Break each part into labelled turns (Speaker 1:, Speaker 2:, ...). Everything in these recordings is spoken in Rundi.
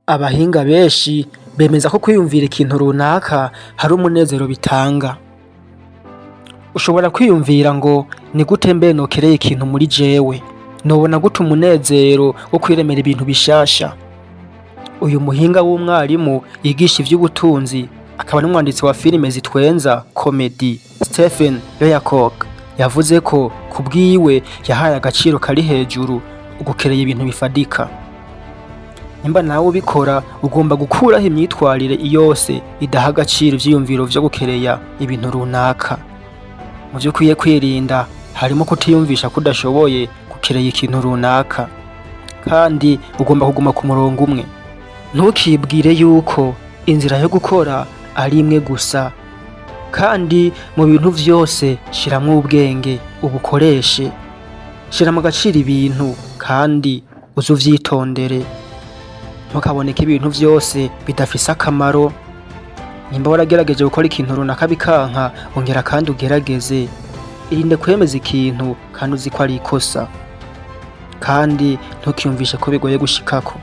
Speaker 1: Abahinga benshi bemeza ko kwiyumvira ikintu runaka hari umunezero bitanga. Ushobora kwiyumvira ngo: "Ni gute mbe nokereye ikintu muri jewe? Nobona gute umunezero wo kwiremera ibintu bishasha?" Uyu muhinga w'umwarimu yigisha ivy'ubutunzi, akaba n'umwanditsi wa filime zitwenza, comedy, Stephen Leacock, yavuze ko kubwiwe yahaye agaciro kari hejuru ugukereye ibintu bifadika. Nimba nawe ubikora, ugomba gukuraho imyitwarire yose idaha agaciro ivyiyumviro vyo gukereya ibintu runaka. Mu vyo ukwiye kwirinda harimo kutiyumvisha ko udashoboye gukereya ikintu runaka, kandi ugomba kuguma ku murongo umwe. Ntukibwire yuko inzira yo gukora ari imwe gusa, kandi mu bintu vyose shiramwo ubwenge, ubukoreshe. Shira mu gaciro ibintu kandi uze uvyitondere. Ntukabone ko ibintu vyose bidafise akamaro. Nimba waragerageje gukora ikintu runaka bikanka, ongera kandi ugerageze. Irinde kwemeza ikintu kandi uzi ko ari ikosa, kandi ntukiyumvishe ko bigoye gushikako.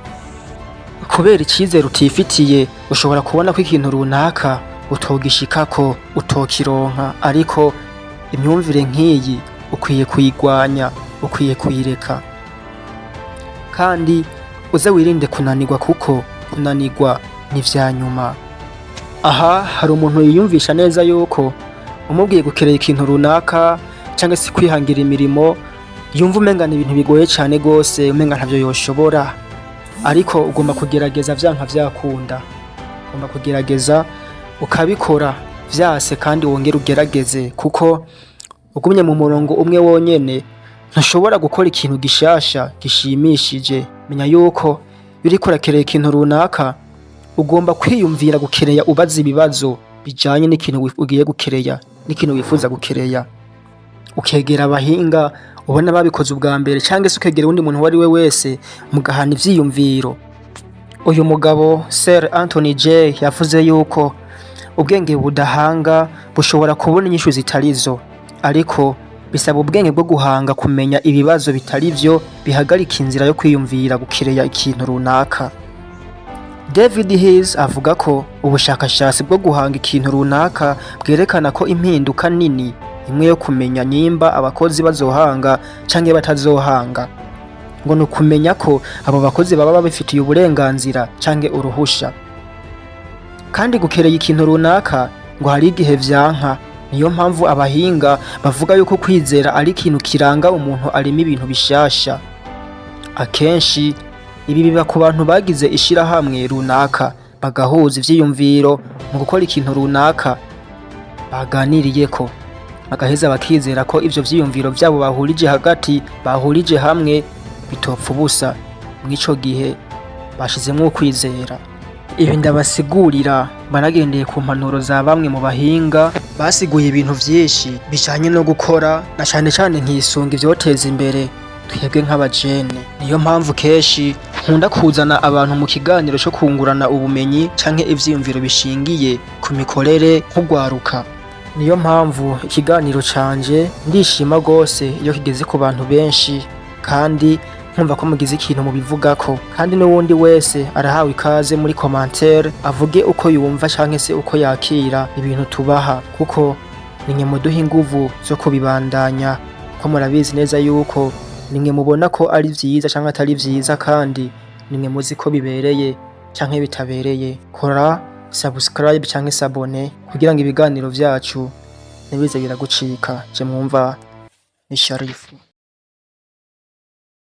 Speaker 1: Kubera icizere utifitiye, ushobora kubona ko ikintu runaka utogishikako, utokironka, ariko imyumvire nk'iyi ukwiye kuyigwanya, ukwiye kuyireka. Kandi uze wirinde kunanirwa, kuko kunanirwa ni vya nyuma. Aha hari umuntu yiyumvisha neza yuko umubwiye gukerera ikintu runaka cyangwa se kwihangira imirimo, yumva umenga ni ibintu bigoye cane gose, umenga ntavyo yoshobora. Ariko ugomba kugerageza, vyanka vyakunda ugomba kugerageza ukabikora. Vyase kandi wongere ugerageze, kuko ugumye mu murongo umwe wonyene ntushobora gukora ikintu gishasha gishimishije. Menya yuko iyo uriko urakerera ikintu runaka, ugomba kwiyumvira gukereya, ubaza ibibazo bijanye n'ikintu ugiye gukereya, n'ikintu wifuza gukereya, ukegera abahinga ubona babikoze ubwa mbere, cyangwa se ukegera uwundi muntu uwo ari we wese, mugahana ivyiyumviro. Uyu mugabo Sir Anthony Jay yavuze yuko ubwenge budahanga bushobora kubona inyishu zitarizo, ariko bisaba ubwenge bwo guhanga kumenya ibibazo bitari vyo bihagarika inzira yo kwiyumvira gukereya ikintu runaka. David Hills avuga ko ubushakashatsi bwo guhanga ikintu runaka bwerekana ko impinduka nini imwe yo kumenya nyimba abakozi bazohanga canke batazohanga, ngo ni ukumenya ko abo bakozi baba babifitiye uburenganzira canke uruhusha. Kandi gukereye ikintu runaka ngo hari igihe vyanka. Niyo mpamvu abahinga bavuga yuko kwizera ari ikintu kiranga umuntu arema ibintu bishasha. Akenshi ibi biba ku bantu bagize ishirahamwe runaka, bagahuza ivyiyumviro mu gukora ikintu runaka baganiriyeko, bagaheza bakizera ko ivyo vyiyumviro vyabo bahurije hagati, bahurije hamwe, bitopfa ubusa. Mw'ico gihe bashizemwo ukwizera. Ibi ndabasigurira banagendeye ku mpanuro za bamwe mu bahinga basiguye ibintu vyinshi bijanye no gukora, na cane cane nkisunga ivyoteza imbere twebwe nk'abajene. Niyo mpamvu kenshi nkunda kuzana abantu mu kiganiro co kungurana ubumenyi canke ivyiyumviro bishingiye ku mikorere nk'ugwaruka. Niyo mpamvu ikiganiro canje ndishima gose iyo kigeze ku bantu benshi, kandi nkumva ko mugize ikintu mubivugako. Kandi n'uwundi wese arahawe ikaze muri commentaire, avuge uko yumva canke se uko yakira ibintu tubaha, kuko nimwe muduha inguvu zo kubibandanya, ko murabizi neza yuko nimwe mubona ko ari vyiza canke atari vyiza, kandi nimwe muzi ko bibereye canke bitabereye. Kora subscribe canke s'abonner kugira ngo ibiganiro vyacu ntibize biragucika. Je mwumva ni Sharifu.